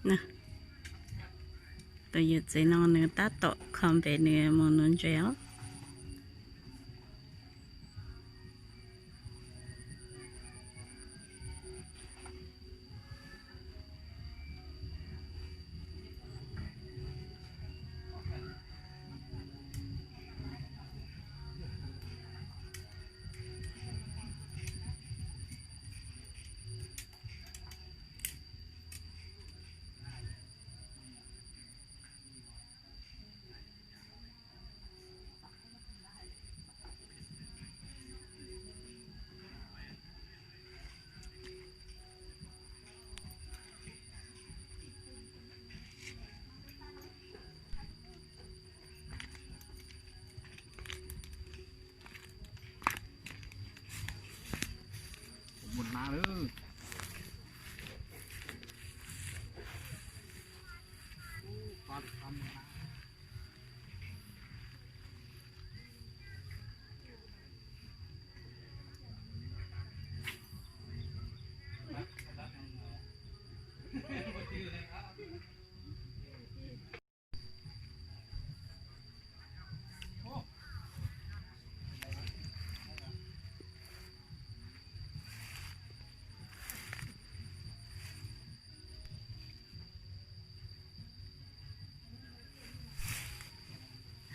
Tus yawm txiv no nws tab tom kho npe nws mus nuv ntses os.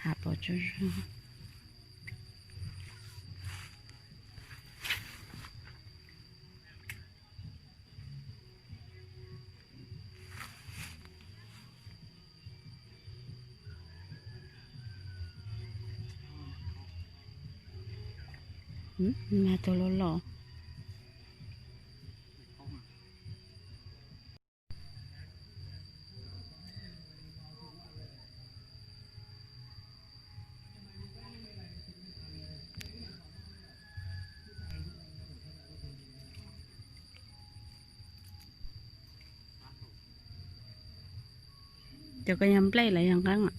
Hav pom tsuag zog. Mas tus loj loj. Cov ko yog nplej los yog nqeeb?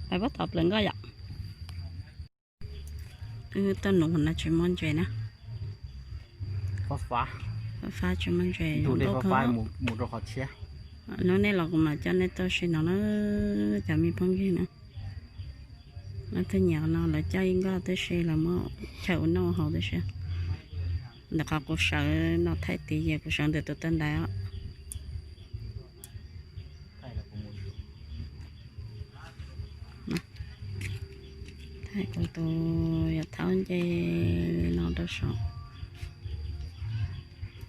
Peb puab tom plaws nkoj yom. Wb tuaj num no tsis muaj ntses na. Fab fab tsis muaj ntses. Hnub nej los kuv mam coj nej tuaj si no na, cov me phooj ywg na. Lawv tuaj nyiam no lawv coj ib nkoj tib si, lawv muab chaw ua noj haus tib si. Ntawm qhov kuv sawv no thaij tid ces kuv sawv ntawm tus taw ntaiv os. Thaij kuv tus yog thaub nce no rau saum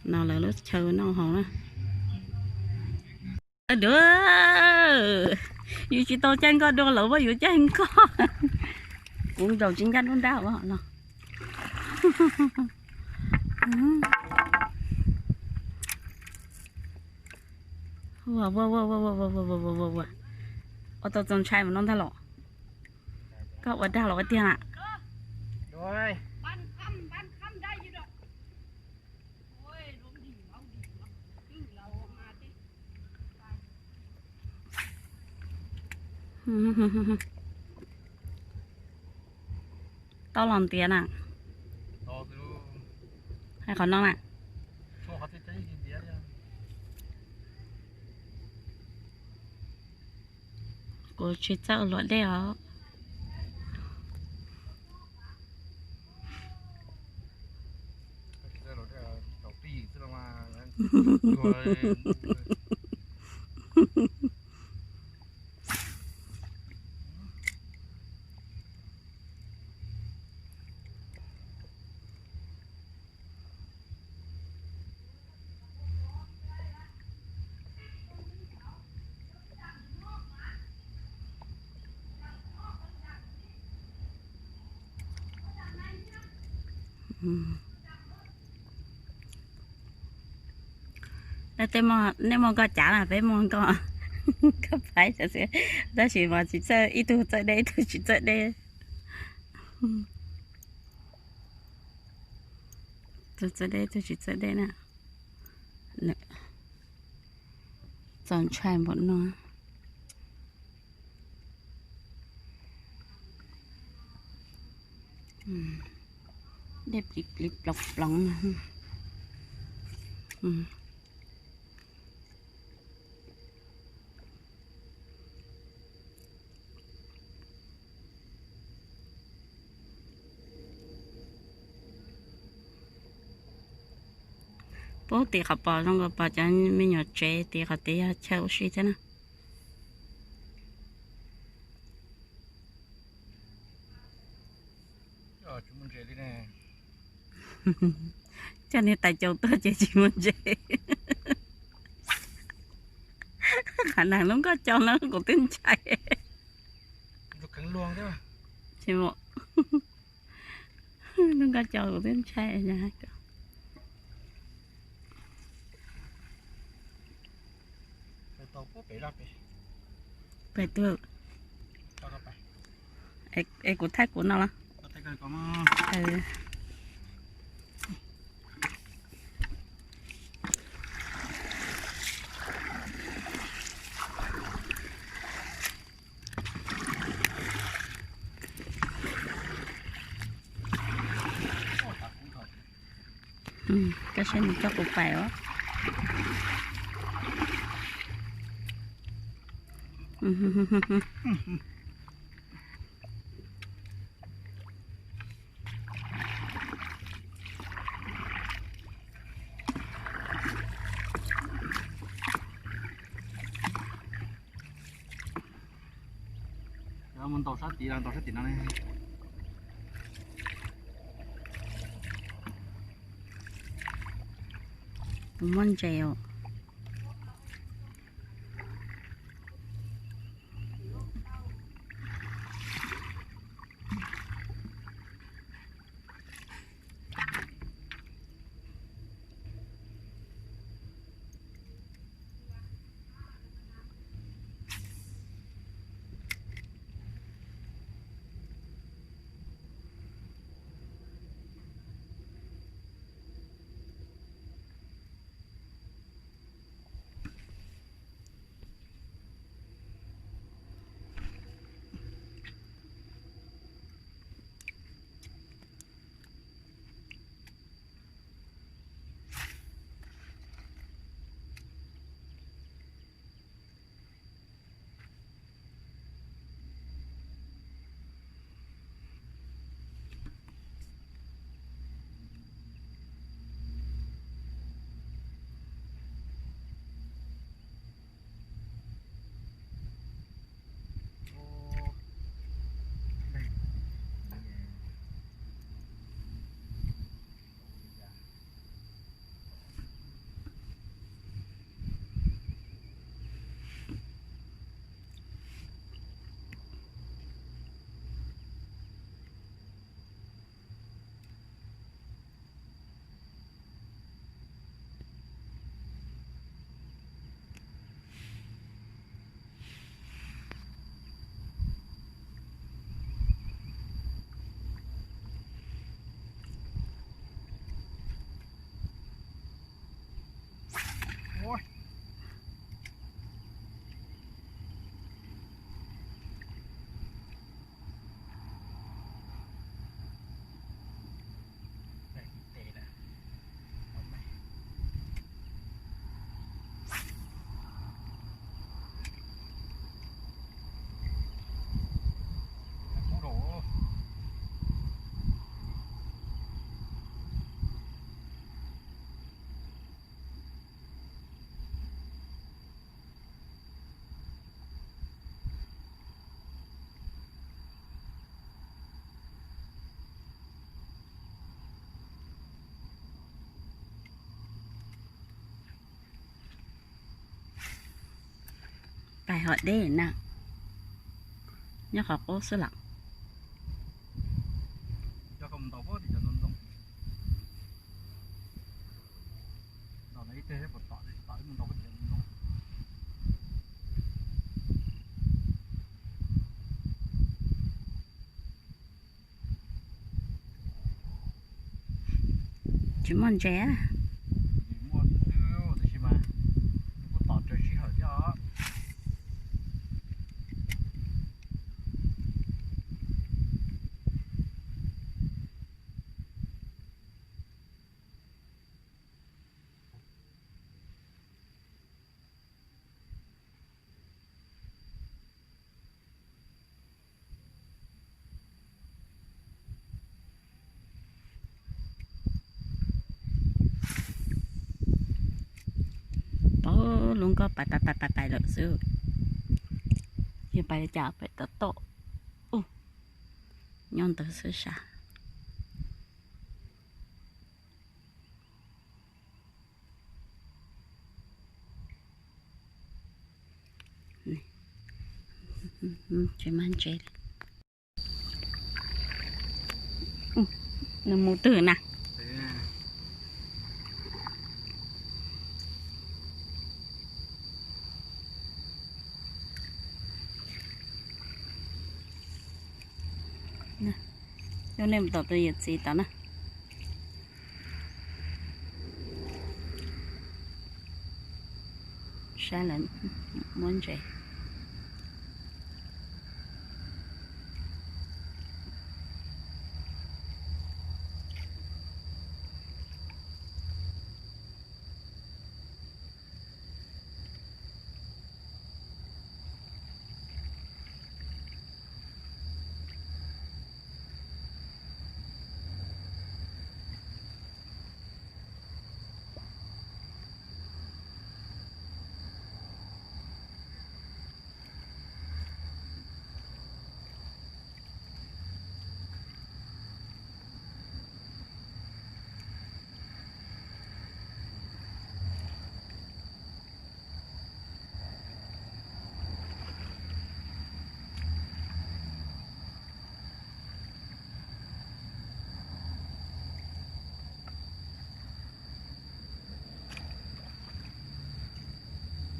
no lawv lub chaw noj haus na. Dua, yus tsis tau caij nkoj dua, lawv muab yus caij nkoj. Kuv nkaus tsis ncaj nruab nrab los. Ua, ua tau txaus ntshai mus no ntag los. Koj ua dag los ua tiag na? Tau los ntiav na. Hais qhov no na. Kuv tsis txawj luam dej os. Nej muaj nkoj cav na, peb muaj nkoj, nkoj phaib xwb, tab sis mas tsis txawj, ib tug txawj deb ib tug tsis txawj deb. Tus txawj deb tus tsis txawj deb na. Txaus ntshai npaum no. Dej plis plis ploos ploos. Pub tim qhov pos zoo nkaus pom cov me nyuam tsev tim qhov tias yog chaw ua si thiab na. Coj niag tais caus tuaj ces tsis muaj ntses. Qhov neeg lub nkoj caus no kuv twb ntshai. Lub nkoj caus kuv twb ntshai. Pem twg? Es kuv thaij kuv no los? Koj saib nws coj kuv pais os. Mus ntaus sab tid, ntaus sab tim no ne. Puas muaj ntses os? Pais hom deb na, nyob qhov qub xwb lawm. Tsis muaj ntses. Muaj xwb, tab sis mas kuj tom raws sij hawm thiab os. Tau lub nkoj pais pais pais pais lawm xwb. Yog pais li cas pais tom tom. Nyob ntawd xwb sas. Tsis muaj ntses li. Nws mus twg na? Coj nej mus tom tus yawm txiv tod na. Saib lawv muab ntses.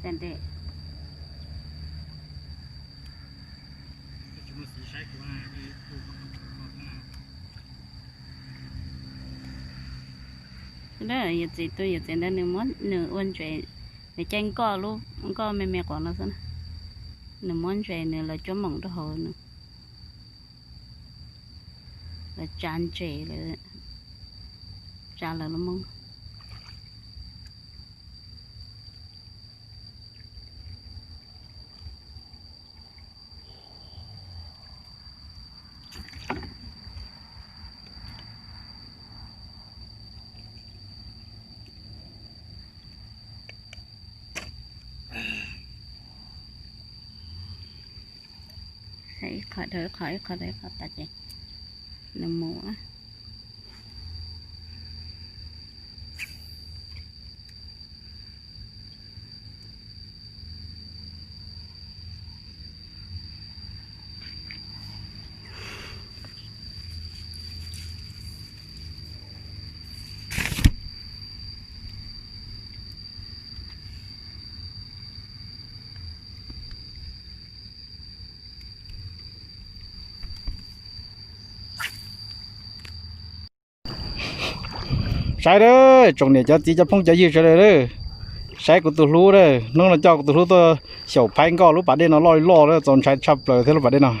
Yawm txiv, tus yawm txiv ntawd nws ua ntses, nws caij nkoj, lub nkoj me me quav no xwb na. Nws muab ntses nws lawv cuab moom rau hauv, nws lawv tsa ntses, lawv tsa lawv lub moob. Ib qho dhau ib qho, ib qho dhau ib qho tas ces nws mus. Saib lawm, tsoom niam cov txiv cov phooj cov ywg sawv daws, saib kuv tus hlub lawm, hnub no coj kuv tus hlub tuaj xyaum phab nkoj lub pas dej no loj li loj lawm, txaus ntshai tshaj plaws thiab lub pas dej no.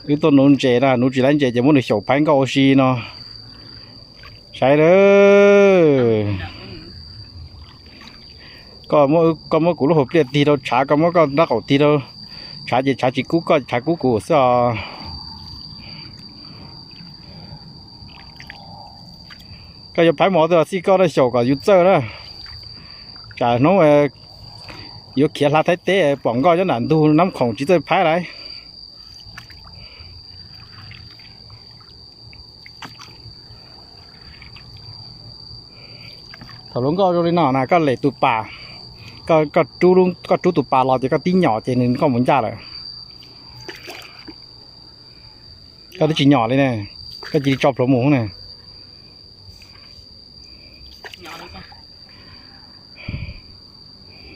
Wb tuaj nuv ntses na, nuv tsis tau ntses ces muab nws xyaum phab nkoj ua si no. Saib lawm. Koj muab kuv lub hauv pliaj tig rau tshav, koj muab koj nraub qaum tig rau tshav ces tshav tsis kub koj, tshav kub kuv xwb os. Koj yuav phab mov twg los xij koj na, xyaum kom yus txawj na. Tsam hnub yuav khiav hla Thaib teb pom nkoj nyob nram ntug Nab Khoom tsis txawj phab lawm. Thaum lub nkoj zoo li no na, koj lem tus pas, koj rub tus pas los ces koj tib nyom ces nws nkoj mus ncaj lawm. Koj twb tsis nyom li ne, koj cia li tso plhuav mus ne.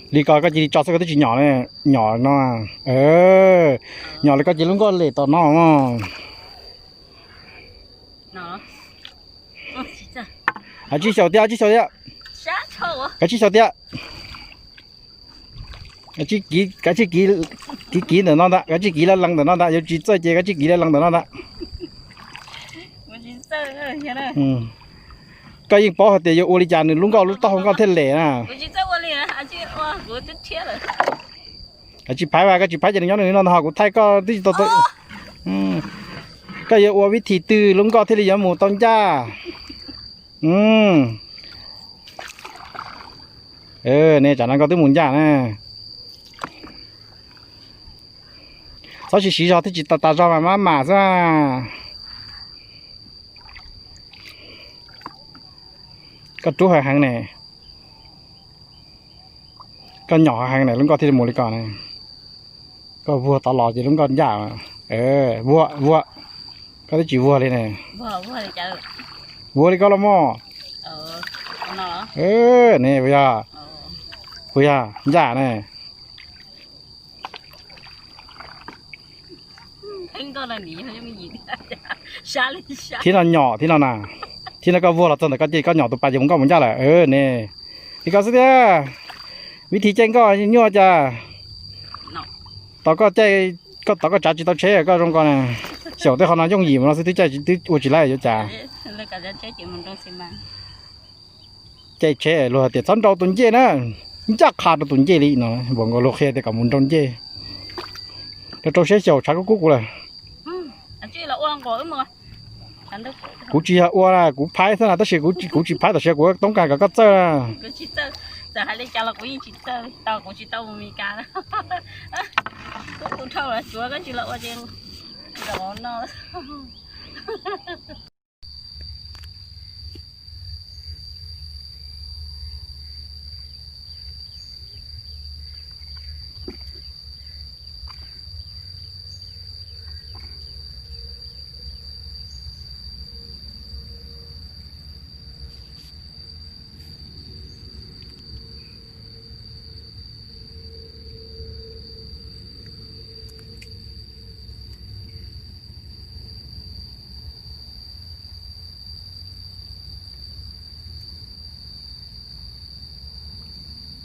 Li ko koj cia li tso xwb, koj twb tsis nyom, nyom no. Nyom li koj cia lub nkoj lem tom no. Kav tsij xyaum tiag, kav tsij xyaum tiag. Kav tsij xyaum tiag. Kav tsij kiv, kiv kiv ntawm no ntag, kav tsij kiv lees lees ntawm no ntag, yuav tsis txawj ces kav tsij kiv lees lees ntawm no ntag. Koj yeej paub hais tias yuav ua li cas nws lub nkoj lub taub hau nkoj thiaj lem na. Kav tsij phaiv vas, koj tsis phaiv ces nws nyob nws no ntag, ho kuv thaij koj twb tsis tau tau. Koj yuav ua vib thim twg lub nkoj thiaj li yuav mus tau ncaj? Ne, tsam no nkoj twb mus ncaj na. Txhob siv siv zog thiab, tsis tas tas zog mas maj mam xwb. Koj rub heev heev ne. Koj nyom heev heev ne, lub nkoj thiaj li mus li ko ne. Koj vuag tod los ces lub nkoj ncaj. Vuag, vuag. Koj twb tsis vuag li ne. Vuag li koj los mog. Ne, puas yog? Puas yog ncaj ne? Thib no nyom, thib no na. Thib no koj vuag los txog ntawm koj ces koj nyom tus pas ces mus nkoj mus ncaj lawm ne. Li ko xwb tiag. Vib thim caij nkoj nyuaj cas. Tau koj caij, koj tau koj tsav tsis tau tsheb koj zoo ko na. Xyaum tej qhov no yooj yim mus no xwb twb caij twb ua tsis laib yuav cas. Caij tsheb luag hais tias txhob nrau tus ncej na, ncaj qha rau tus ncej li no, npaum nkaus luag qhia tias kom mus nrau ncej. Rau rau siab xyaum tshav kub kub kuv lawm. Kuv tsis yog ua, kuv phaib xwb na, tab sis kuv tsis phaib tam sim kuv toob kas kom koj txawj na.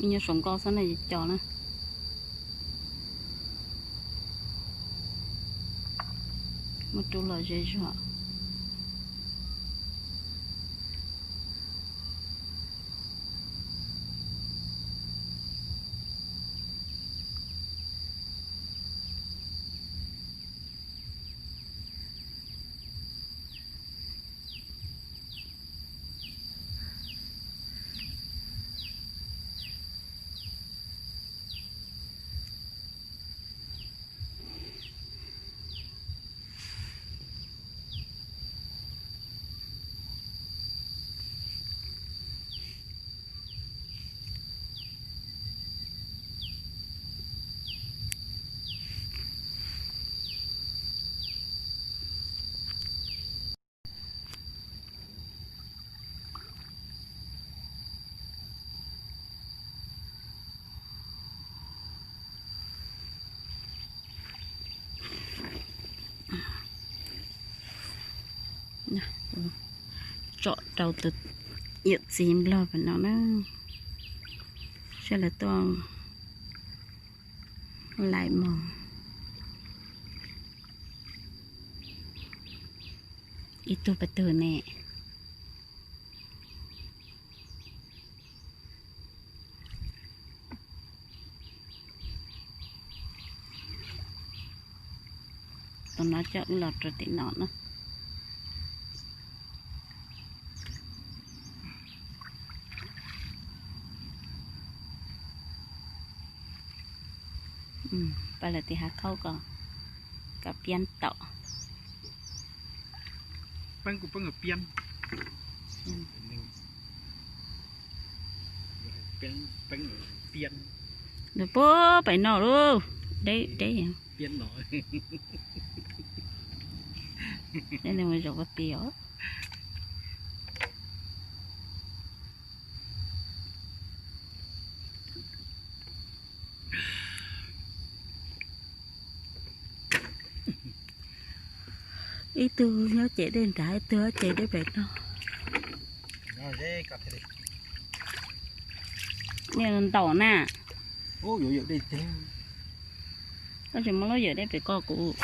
Nyob saum nkoj xwb na, co na. Muaj rub los ze zog. Tsom rau tus yawm txiv nplog pem no na, saib lawv tuaj laim mog. Ib tug pes twg ne? Tus no coj wb los rau tim no na. Pab lawv tiv hav khaub kom, kom piab tom. Nws puag pem no lauj, deb deb. Deb li mus zaum pem os. Ib tug nyob ces dej nrad, ib tug ces dej pem no. Niag ntaus na. Koj tsis muab lub yawm dej pem ko kuv.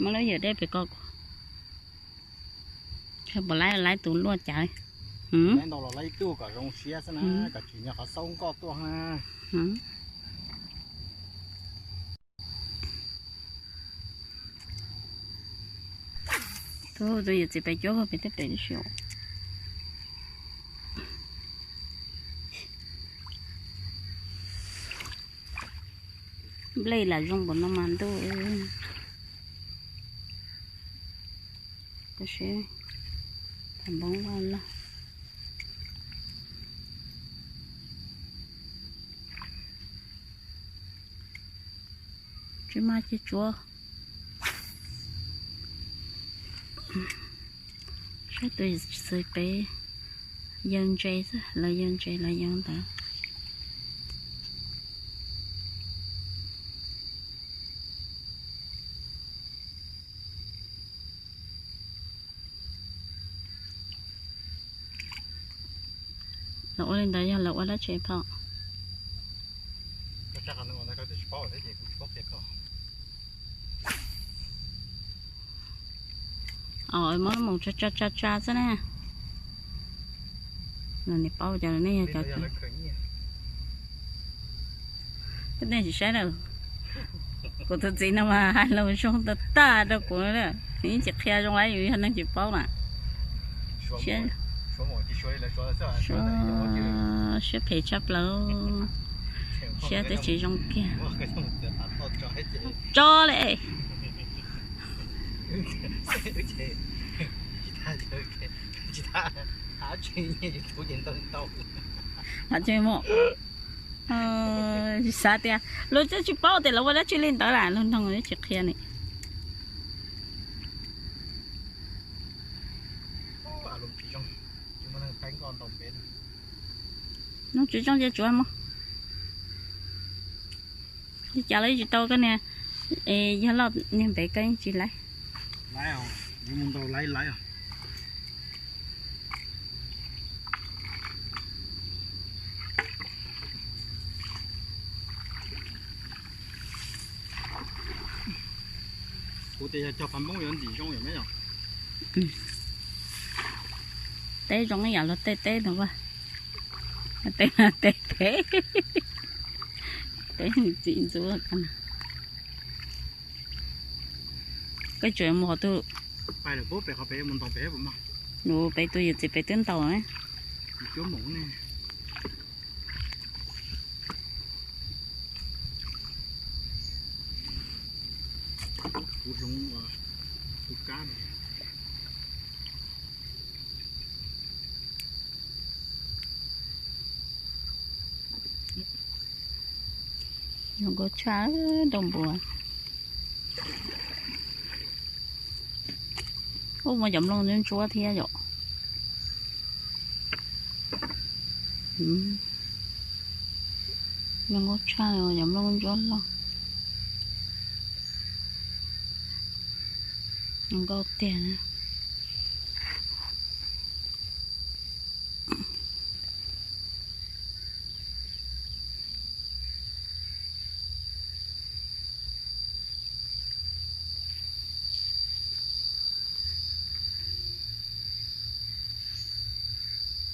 Muab lub yawm dej pem ko kuv. Puas laib, laib tus luaj cawv. Laib ntau los laib ib tug kom zoo siab xwb na, kom tsim nyog qhov xaub nkoj tuaj na. Tus yawm txiv pem cuab pem tej pem tib si. Nplej lam zoo npaum no mas ntuj. Tab sis tham npoob vaj loj. Tsis maj ces tsuav. Saib tus txiv pem yawg ntses xwb, lawv yawg ntses lawv yawg ntawd. Lawv ua li ntawd yog lawv ua dab tsi phauj? Muab moos tsa tsa tsa tsa xwb na. Los nim paub cov nej yog cov, nej tsis saib na. Kuv tus txiv no mas hais lus zoo tag tag rau kuv, yeej tsis qhia zoo li yus yog neeg tsis paub na. Siab phem tshaj plaws, siab twb tsis zoo kiag. Tso li. Xav tias luag twb tsis paub tias lawv ua dab tsi li ntawd las, luag nug tsis qhia ni. Nug tsis zoo ces tsuav mus. Li cas los tsis tau koj niag, yog loj niag npev koj yeej tsis laib. Kuv tias yog cog qhov Hmoob yuav ntim zoo yom me yom. Teb zoo ib yam luag tej teb no as. Teb, teb, teb, teb txiv ntxuav. Koj tseem mus qhov twg? Pais lawm pem qhov pem mus ntaus pem puas mag? Nws pem tus yawm txiv pem twb ntaus ne. Cuab mus ne. Kuv hloov tus kab. Zoo nkauj tshaj, nrau npua. Ub, muaj cov nplooj ntsuab ntsuab thiab yom. Zoo nkauj tshaj, cov nplooj ntsuab loj. Zoo nkauj tiag.